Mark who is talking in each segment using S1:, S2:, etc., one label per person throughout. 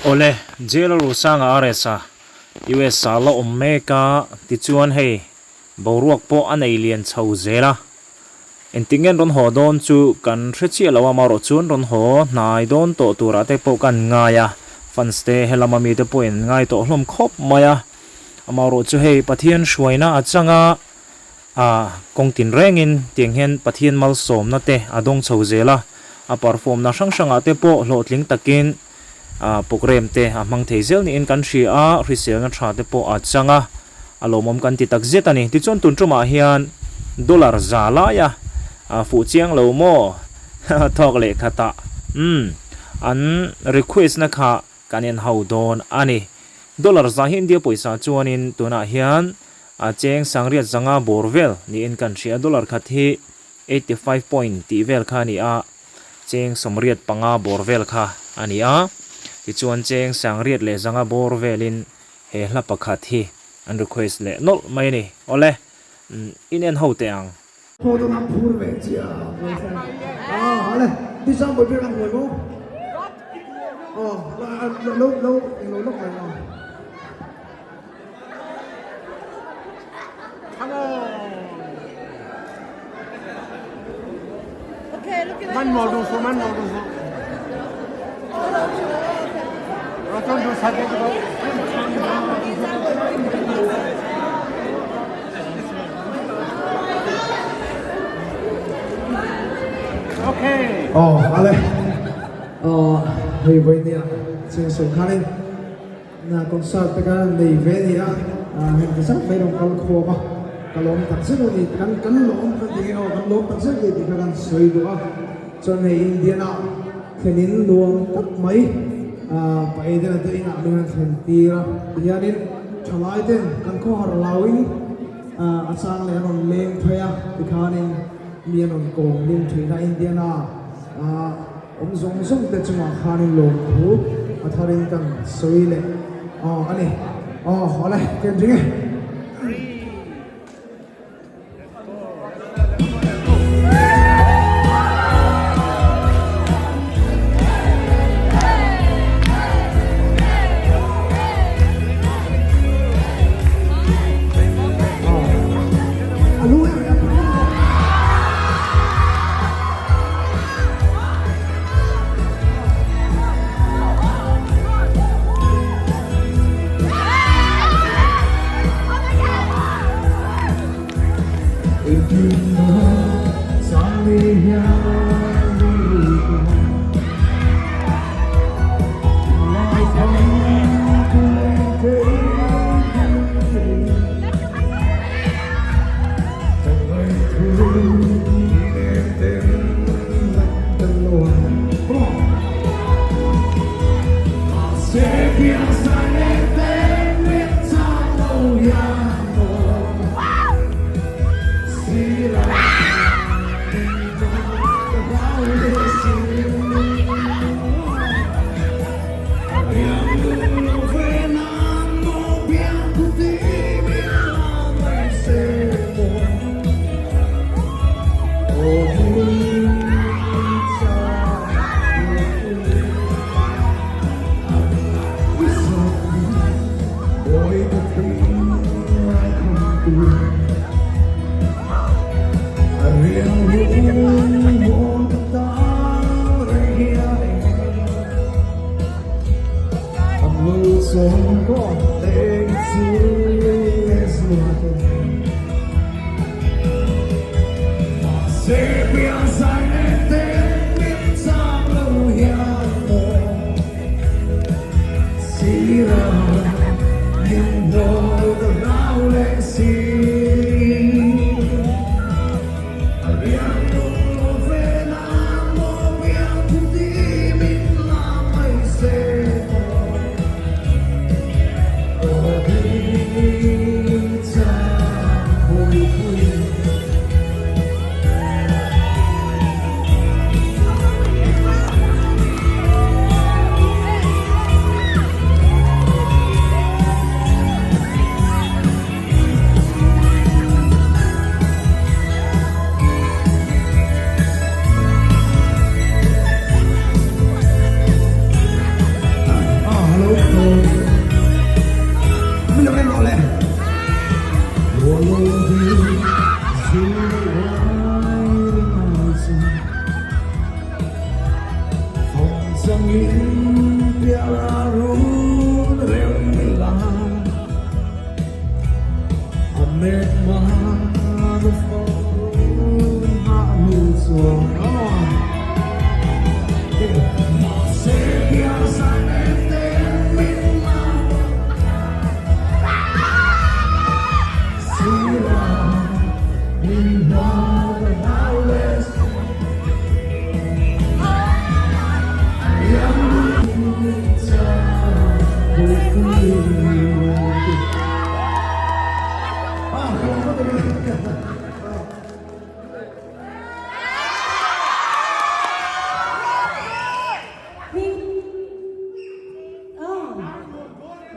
S1: Awle, Jail a Rusanga RS-a US-a la awm mek a, tichuan hei boruak pawh a nei lian chho zel a. Engtik nge an rawn haw dawn chu kan hre chiah lo a, amaherawh chuan rawn haw hnai dawn tawh turah te pawh kan ngai a, fans te helama mite pawhin an ngai tawh hlawm khawp mai a. Amaherawh chu hei Pathian hruaina a chang a, A kawng tinrengin tiang hian Pathian malsawmna te a dawng chho zel a, a perform-na hrang hrangah te pawh hlawhtling takin programme te a hmang thei zel niin kan hria a, hriselna tha te pawh a chang a, a lawmawm kan ti tak zet a ni. Tichuan tun tumah hian dollar za laia fuh chiang lo maw thawk leh khatah umm an request-na kha kan en ho dawn a ni. Dollar za hi India pawisa chuanin tunah hian a cheng sangriat zanga bawr vel niin kan hria. Dollar khat hi 85 point tih vel kha a ni a, cheng 85 bawr vel kha a ni a. Tichuan cheng sangriat leh zanga bawr velin he hla pakhat hi an request leh nawlh mai a ni. Awle, in en ho teh ang.
S2: Photo na phur ve chia ah hale tisang boi ber ang ngoi mo oh lo lo lo lo lo mai ma
S3: Come on.
S4: Okay, look at
S3: Man mo du su man mo du su. Roton du sa de du. Okay.
S2: Aw ale aw hei vawi nia cheng sawi khanin na concert te kan nei ve a ni a heng ti zat mai rawn kal khawm a ka lawm tak zet a ni kan kan lawm kan ti nge aw kan lawm tak zet a ni tih kha kan sawi duh a chuan hei Indian ah thlenin nuam tak mai pa Aiden a te inah min han thlen tir a tihianin thalai ten kan khawhar lauin a chang leh an rawn leng phei a tikhanin mi an rawn kawm lim thin a Indiana awm zawng zawng te chungah khanin lawmthu a tharin kan sawi leh a ni aw awle ken ring e.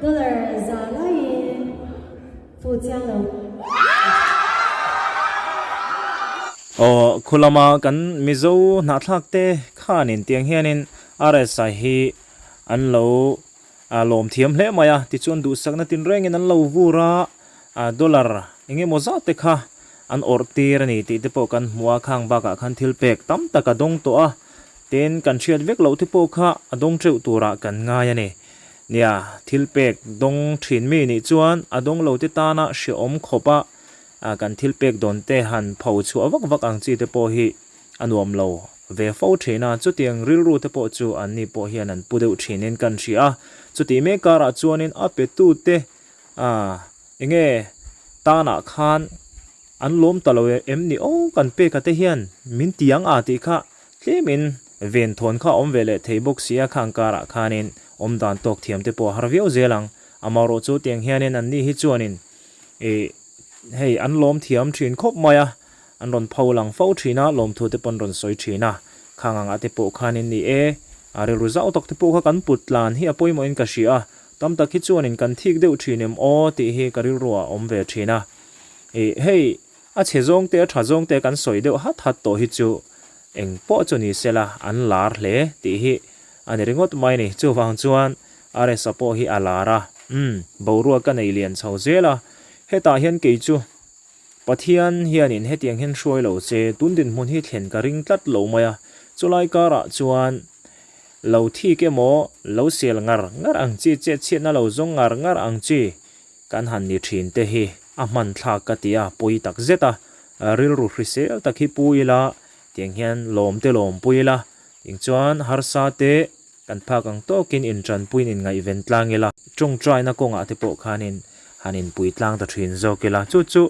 S5: Dollar za laiin fu chiang lo.
S1: Aw, khu lama kan Mizo hnahthlak te khanin tiang hianin RSI hi an lo lawm thiam hle mai a, tichuan duhsakna tinrengin an lo vur a, dollar eng emaw zat te kha an awrh tir a ni tih te pawh kan hmu a, khang bakah khan thil pek tam tak a dawng tawh a, tin kan hriat vek loh te pawh kha a dawng teuh turah kan ngai a ni. Nia, thil pek dawng thin mi nih chuan a dawng lo te tana hrehawm khawp a kan thil pek dawn te han pho chhuah vak vak ang chi te pawh hi a nuam lo ve fo thin a, chutiang rilru te pawh chu an ni pawh hian an pu deuh thinin kan hria a, chutih mek karah chuanin a petu te enge tanah khan an lawm ta lo em ni aw kan peka te hian min ti ang a tih kha tlemin ven thawn kha a awm ve leh thei bawk si a, khang karah khanin awm dan tawk thiam te pawh a har viau zel ang, amaherawh chu tiang hianin an ni hi chuanin ih hei an lawm thiam thin khawp mai a, an rawn pho lang fo thin a, lawmthu te pawh an rawn sawi thin a, khang angah te pawh khanin ni e, a rilru zau tak te pawh kha kan put tlan hi a pawimawhin ka hria a, tam tak hi chuanin kan thik deuh thin em aw tih hi ka rilruah a awm ve thin a, ih hei a chhe zawng te a tha zawng te kan sawi deuh hat hat tawh hi chu eng pawh chu ni sela an lar hle tih hi a ni ringawt mai a ni, chuvang chuan RSa pawh hi a lar a, umm boruak a nei lian chho zel a, hetah hian kei chu Pathian hianin hetiang hian hruai lo che, tun dinhmun hi thlen ka ring tlat lo mai a, chulai karah chuan lo thik emaw, lo sel ngar ngar ang chi, chetchhiatna lo zawng ngar ngar ang chi kan han ni thin te hi a hman thlak ka ti a, pawi tak zet a, rilru hrisel tak hi pu ila, tiang hian lawm te lawm pui ila, ting chuan harsa te Kan phak ang tawkin intanpuiin inngaihven tlang ila, tawngtaina kawngah te pawh khanin han inpui tlang ta thin zawk ila, chu chu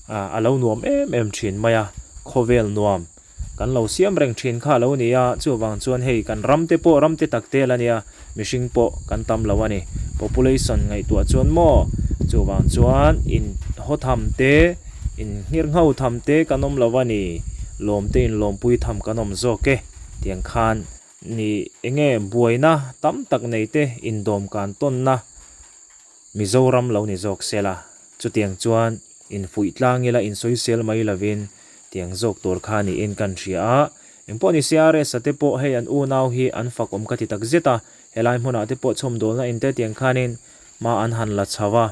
S1: a lo nuam em em thin mai a, khawvel nuam kan lo siam reng thin kha a lo ni a, chuvang chuan hei kan ram te pawh ram te tak tel a nia, mihring pawh kan tam lo a ni, population ngaihtuah chuan maw, chuvang chuan in haw tham te, in nghirngho tham te kan awm lo a ni, lawm te inlawmpui tham kan awm zawk e, tiang khan. Ni enge buaina tam tak nei te indawmkan tawnna Mizoram lo ni zawk sela, chutiang chuan infuih tlang ila insawisel mai lovin tiang zawk tur kha niin kan hria a. Engpawh ni se RS-a te pawh hei an unau hi an fak awm ka ti tak zet a, helai hmunah te pawh chhawmdawlna in te tiang khanin hma an han la chho a.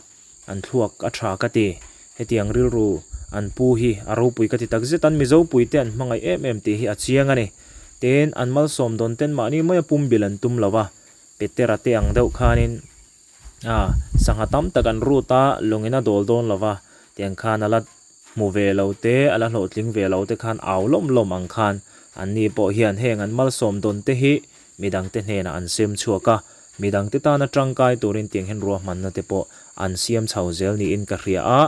S1: An thluak a tha ka ti. Hetiang rilru an pu hi a ropui ka ti takzet. An Mizo puite an hmangaih em em tih hi a chiang a ni. Tin, an malsawm dawn ten mahni maia pumbil an tum lo va, Petera te ang deuh khanin a sangha tam tak an rut a, lawngin a dawl dawn lo va, tiang khan a la hmu ve lo te, a la hlawhtling ve lo te khan au lawm lawm ang khan anni pawh hian heng an malsawm dawn te hi midangte hnenah an sem chhuak a, midangte tana tangkai turin tiang hian ruahmanna te pawh an siam chho zel niin ka hria a,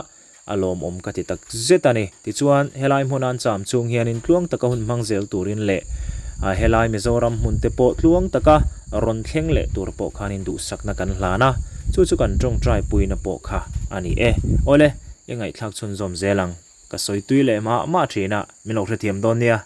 S1: a lawmawm ka ti tak zet a ni. Tichuan, helai hmuna an cham chung hianin tluang taka hun hmang zel turin leh helai Mizoram hmun te pawh tluang taka rawn thleng leh tur pawh khanin duhsakna kan hlan a, chu chu kan tawngtai puina pawh kha a ni e. Awle, i ngaihthlak chhunzawm zel ang. Ka sawi tui leh mah mah thin a, min lo hrethiam dawn nia.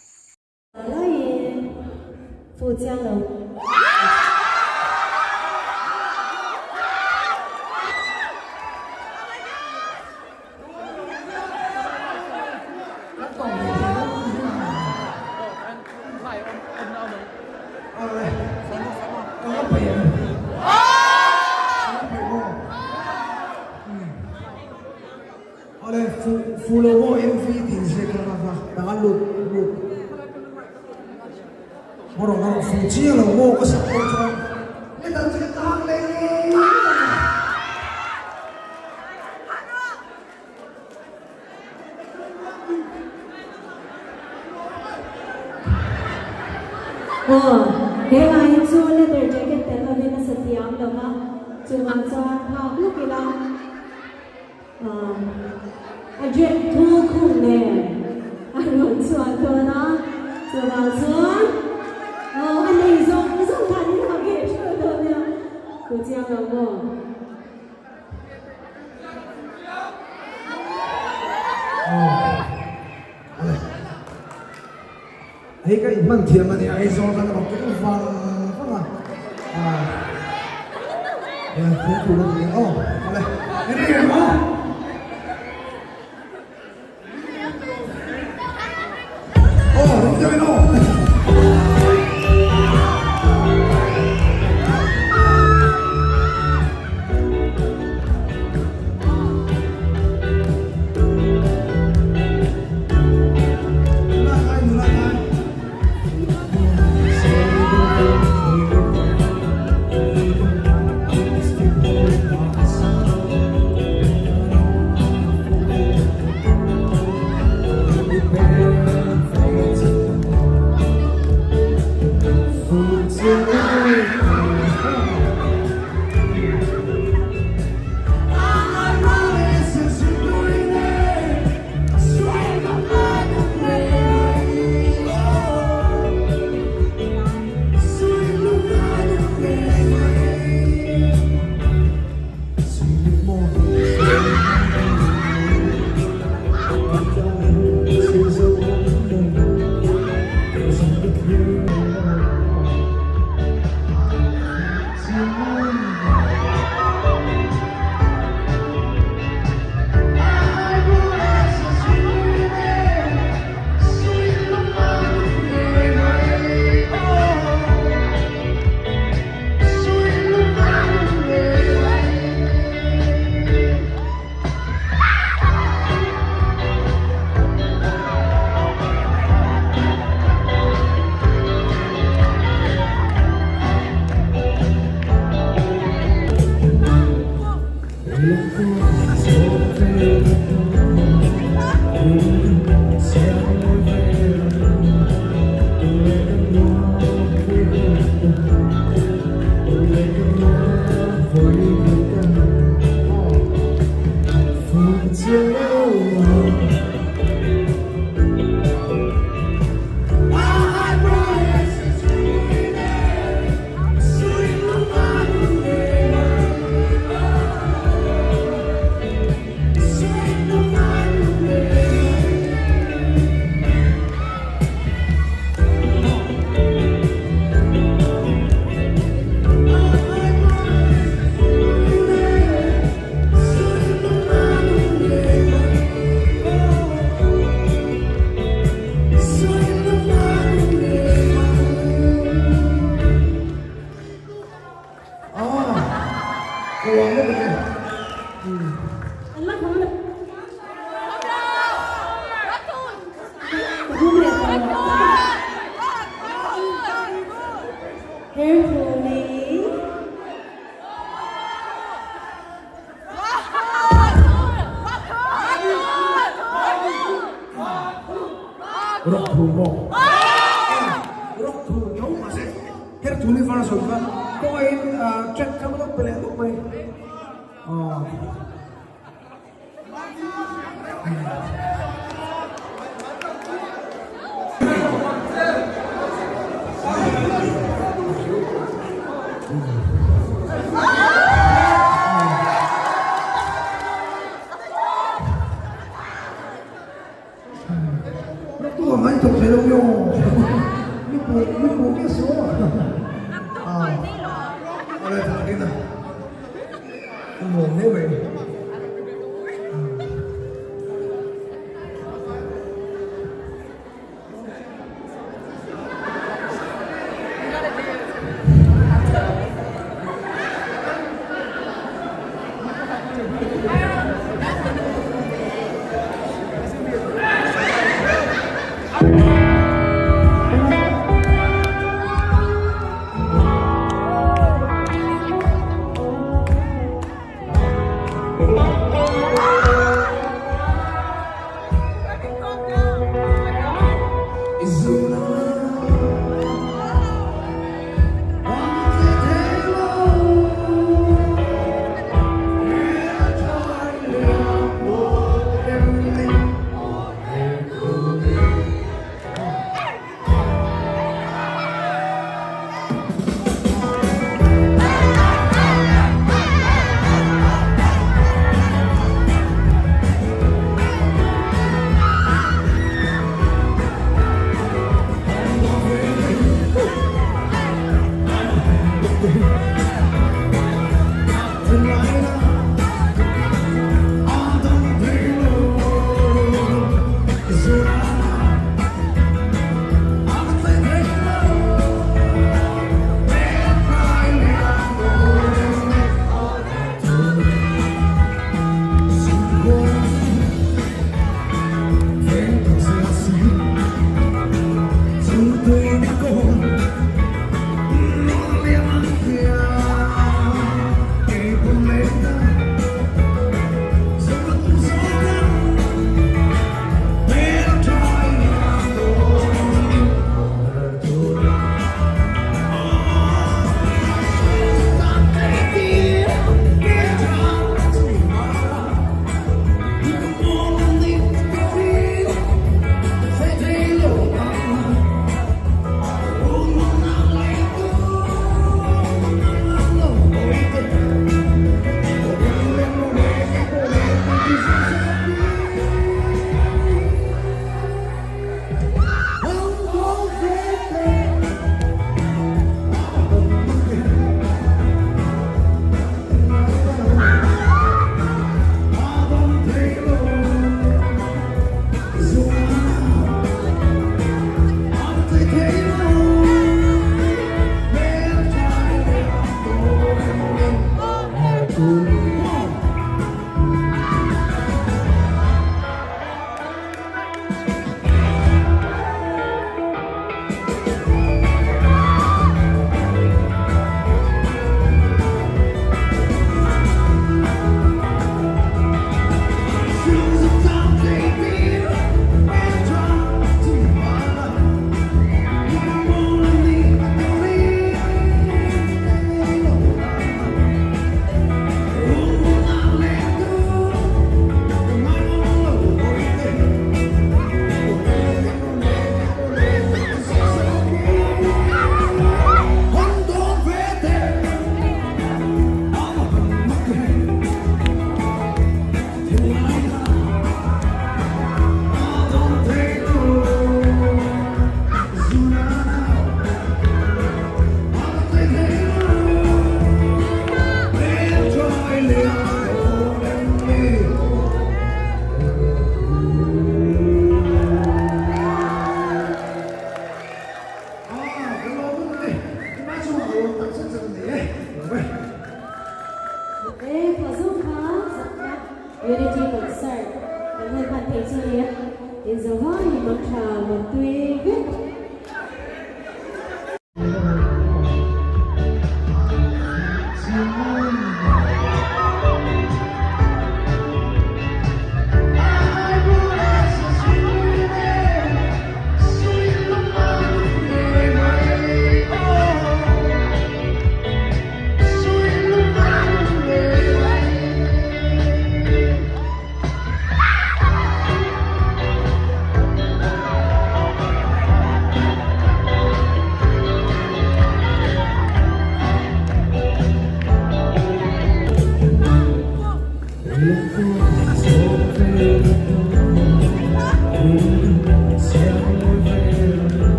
S2: Awle fu fu lo maw MV tih ziak kha kha dang a lut lut maw rawh rawh fu chiang lo maw ka sak pawh chuan le dang chu ka hak leh ngei
S5: Aw, he hla hi chu leather jacket tel lovin a sa thiam lova, chuvang chuan phak lawk ila. A drep thu khum nen a rawn chhuah dawn a, chuvang chuan aw a nei zawng zawng khan in ha ve theuh dawn nia, ku chiang lo maw?
S2: Hei ka inhman thiam a nia, Aizawl kan rawn keng vang vang a.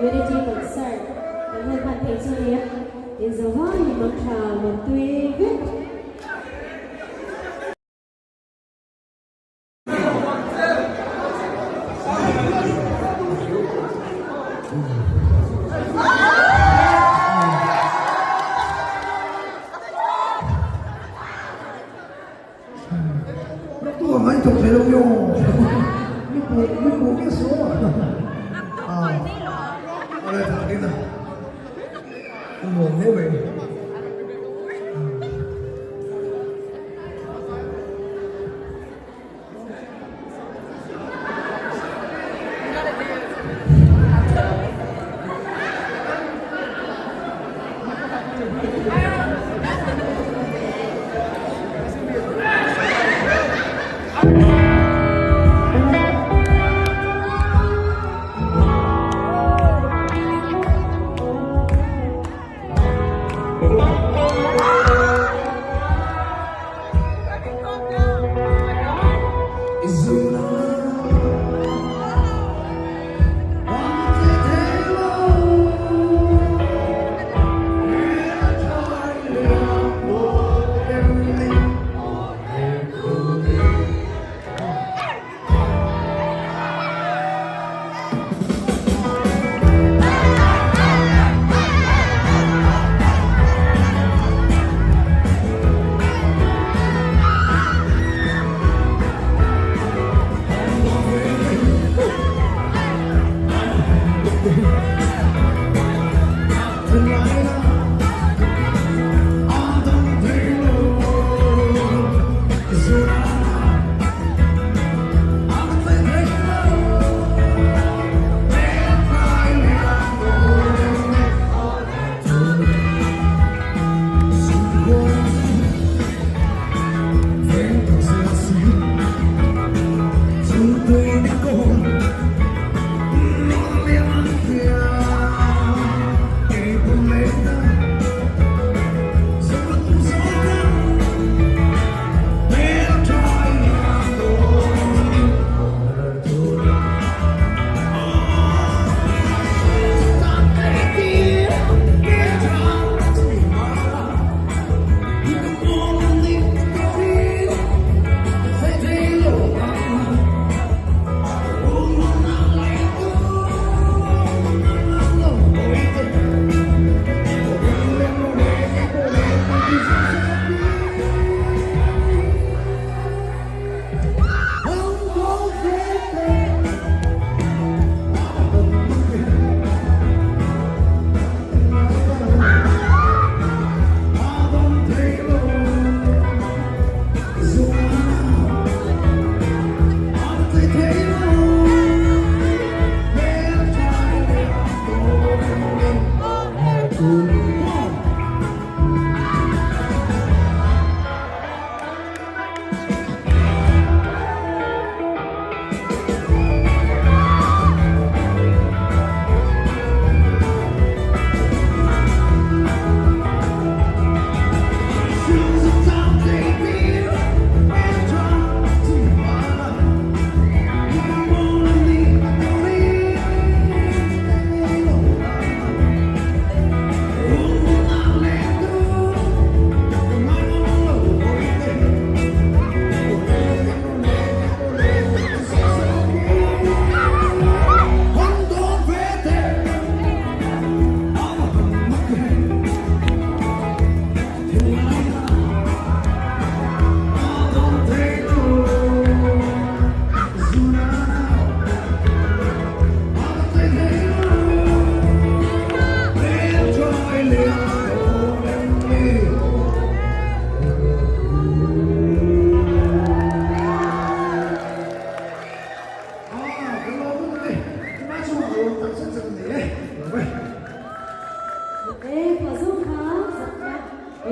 S5: Unity Concert kan hun hman thei chu a ni a, inzawhai mangtha mawntui vek.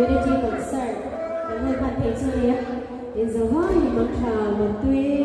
S5: Unity Concert kan hun hman thei chu a ni a, inzawhai mangtha mawntui